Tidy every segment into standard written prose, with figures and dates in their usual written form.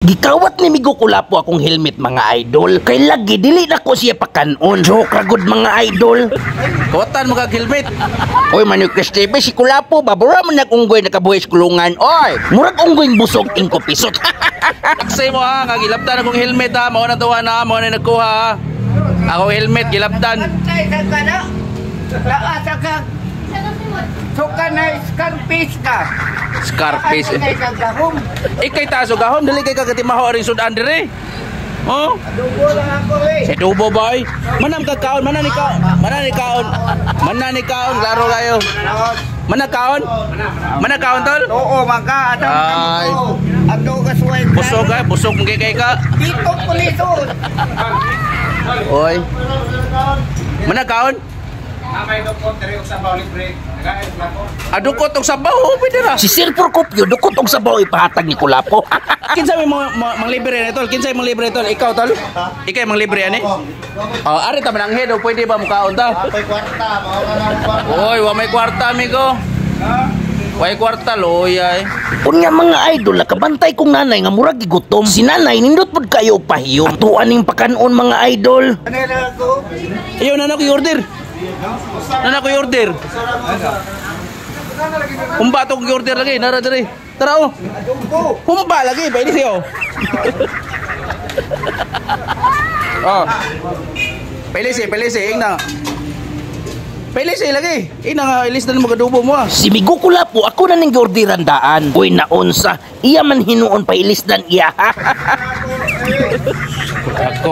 Gikawat ni Migo Kulapo akong helmet, mga idol. Kay lagi dili na ko siya pakanon. Joke ra gud, mga idol. Kawatan mo kag helmet. Oy, Manoy Chris TV, si Kulapo ba bura man nag unggoy nakabuhi sa kulungan. Oy, murag unggoy busog ingko pisot. Aksay mo ha, nga gilabtan akong helmet ha, mao na tuwa na, mao na nagkuha ha. Ako helmet gilabtan. Antay sa ka na. Naasa ka. Suka na Scarface ka. Scarface. Asa kay kagahom. Ikay taso gahom, dili kay kagatimaho aring sudan dire. Oh, Adubo lang ako eh. Sa dubo ba oy? Manam ka kaon, manan ni kaon, manan ni kaon. Manan ni kaon, klaro kayo. Manan kaon? Manan kaon tol? Oo, man ka. Atang Ay. Ato ka suway. Busog ka, busog mong kay ka. Dito puliso. Oy. Manan kaon? Adukot og sabaw, oh, pwede ra. Si Sir Procopio dukot og sabaw ipahatag ni Kulapo. Kinsa may mga manglibre ni tol? Kinsa may manglibre tol? Ikaw tol? Ikaw yung manglibre ani? Oh, ari ta manang head, oh, pwede ba mukaon ta? May kwarta, mga kwarta. Oy, wa may kwarta amigo. Way kwarta loya eh. Unya mga idol, nakabantay kong nanay nga murag gigutom. Si nanay nindot pud kayo og pahiyom. Ato aning pakanon, mga idol. Ano na ako? Ayaw na ko order. Na ko order. Humba to kong order lagi, nara diri. Tara oh. Adubo. Humba lagi, pwede siyo. Oh. Pilisi, pilisi, ingna. Pilisi lagi. Ingna nga ilis na mo kadubo mo ah. Si Migo Kulapo ako na ning giorderan daan. Uy naunsa, iya man hinuon pa ilisdan iya. Ako.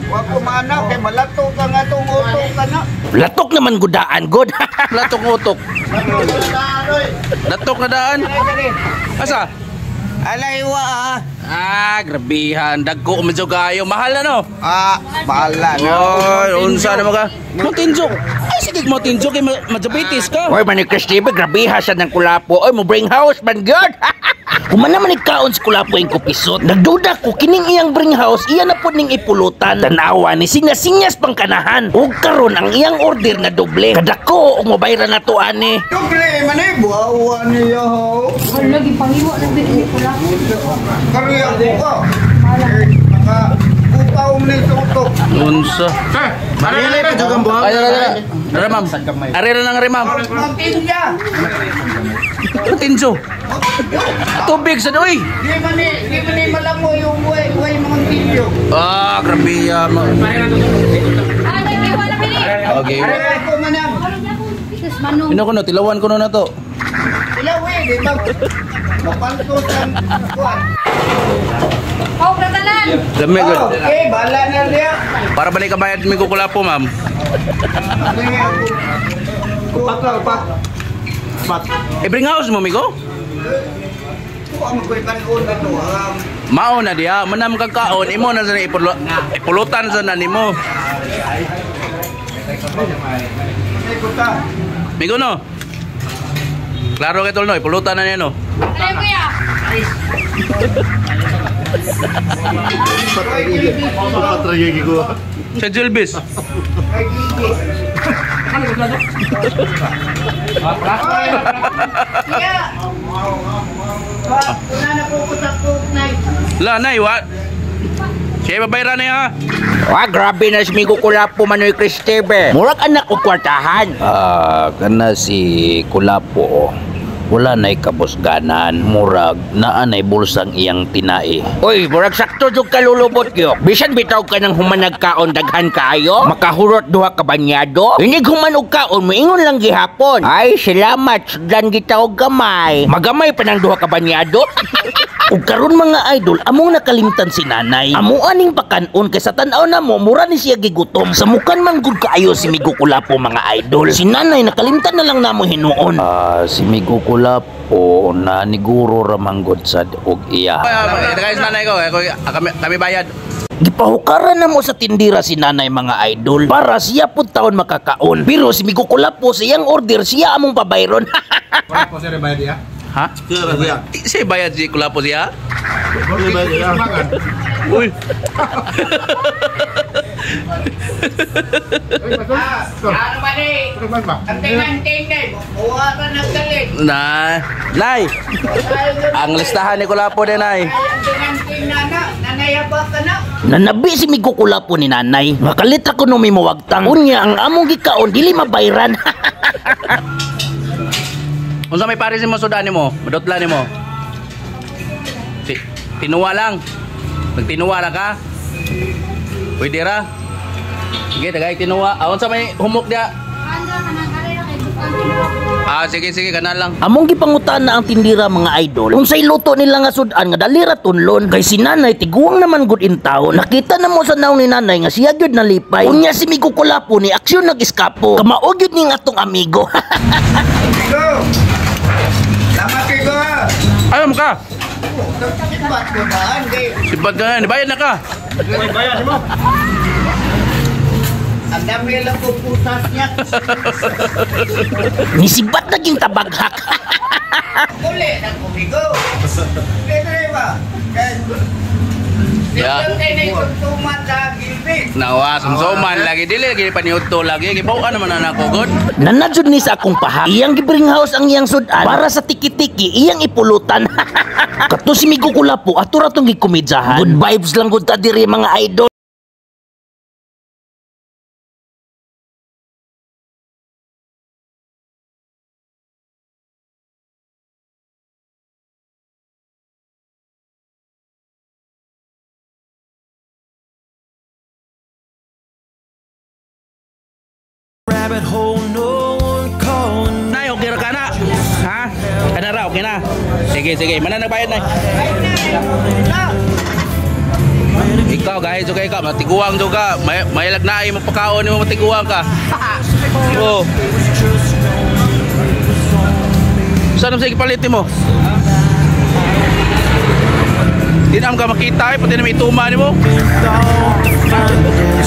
Wa ko maanak kay malato ka nga tong utok ka na. Latok naman gudaan god. Latok utok. Latok na daan. Asa? Alay wa ah. Ah, grabihan. Dagko medyo kayo. Mahal na no? Ah, bahala na. Oy, unsa na ka? Motinjo. Ay, sige, motinjo kay ma-diabetes ka. Oy, Manoy Chris TV, grabiha siya ng Kulapo. Oy, mo bring house man god. Kuman naman ikaon si Kulapo yung kupisot. Nagduda ko kining iyang bring house, iya na pod ning ipulutan. Tanawa ni sinya-sinyas pang kanahan. Ug karon ang iyang order na doble. Kadako og mobayran na to ani. Doble man eh, buhawa niya ho. Wala, gipangiwa na ni Kulapo. Kariya ko ka. Eh, Maka upaw mo na ito utok. Unsa? Marili pa jud ang buhok. Ay, dara, dara. Dara, ma'am. Arera nang re, ma'am. Montinja. Motinjo. Tubig sa doy. Di man eh malamo yung way Montinjo. Ah, grabe ya. Ah, nagkiwala pili. Okay. Kariya ko manang. Sus, manong. Ino ko no, tilawan ko no na to. Ilaw eh, di ba? Mapantos ang kuwan. Pau, pratanan. Lami Oh, gud. okay, bahala na niya. Para balik ka bayad mi Kulapo, ma'am. Upat lang, upat. Pat. E bring house mo, migo? Kuha mo ko'y kanon na to. Mao na diha, manam kag kaon, imo na sa ipulutan sa na nimo. May kuta. Migo no. Klaro kay tol no, ipulutan na niya no. Alay, kuya. Pat ra gyud ko. Sa Jilbis. Ay, gigi. Iya. Una na po ko sa night. La nay wa. Siya babayran niya ha. Wah, grabe na si Migo Kulapo, Manoy Chris TV. Murag anak og kwartahan. Ah, kana si Kulapo. Wala na'y kabusganan, murag naa na'y bulsang iyang tinai. Uy, murag sakto jud kalulubot yo. Bisan bitaw ka ng humanag kaon daghan kaayo, makahurot duha ka banyado. Inig human og kaon, moingon lang gihapon. Ay, salamat, sudlan kita og gamay. Magamay pa ng duha ka banyado. Ug karon mga idol, among nakalimtan si nanay. Amo aning pakanon kay sa tan-aw namo mura ni siya gigutom. Sa mukan man gud kaayo si Migo Kulapo, mga idol. Si nanay nakalimtan na lang namo hinuon. Ah, si Migo Kulapo na niguro ra manggod sad og iya. Ay, guys, nanay ko, kami bayad. Gipahukaran na mo sa tindira si nanay, mga idol, para siya pud taon makakaon. Pero si Migo Kulapo sa iyang order siya among pabayron. Wala po sir bayad ya. Ha? Siya siya. Siya bayad si Kulapo siya? Siya bayad siya. Uy. Ano ba ni? Ang tinantinay, buha ka ng galit. Na, Nay. Ang listahan ni Kulapo din, Nay. Ay, ang tinantin na na, nanayaba ka na. Nanabi si Migo Kulapo ni nanay. Makalitra ko no may mawagtang. Unya ang among gikaon dili mabayran. Unsa may pares nimo sudan nimo? Madutla nimo. Si tinuwa lang. Nagtinuwa ra ka. Pwede ra. Sige, tagay tinuwa. Ah, unsa may humok dia? Andra kanang aray ra kay bukang. Ah, sige sige kana lang. Among gipangutan na ang tindira mga idol. Unsay luto nila nga sudan nga dalira tunlon kay si nanay tiguang naman gud in taon. Nakita na mo sa naong ni nanay nga siya gyud nalipay. Unya si Migo Kulapo ni aksyon nag-eskapo. Kamao gyud ning atong amigo. Go! Salamat kay go! Ayaw mo ka. Sibat ko ba? Hindi. Sibad ka na, bayad na ka. Ang dami lang ko pusas niya. Nisibat naging tabaghak. Uli na kumigo. Libre ba? Ya. Yung kay na itong sa gilbit. Nawa, sumsuman lagi dili lagi paniudto lagi. Gibaw naman na ako god. Nanadjud ni sa akong paha. Iyang gibring house ang iyang sudan para sa tiki-tiki iyang ipulutan. Kato si Migo Kulapo ato ra tong gikomedyahan. Good vibes lang gud ta diri mga idol. Rabbit hole, no one calling. Nay, okay ra ka na. Ha? Kana ra okay na. Sige sige, mana nagbayad nay? Ikaw guys, okay ka, matiguang do ka. May lagnaay mo pagkaon nimo matiguang ka. Oh. Saan ang sige palit mo? Di na ka makita eh, pati na may ituma nimo.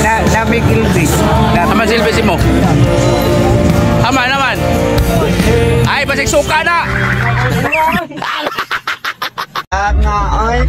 Dami gilbit. Aman silbi si mo. Aman, aman. Ay, basig suka na. Nga ay.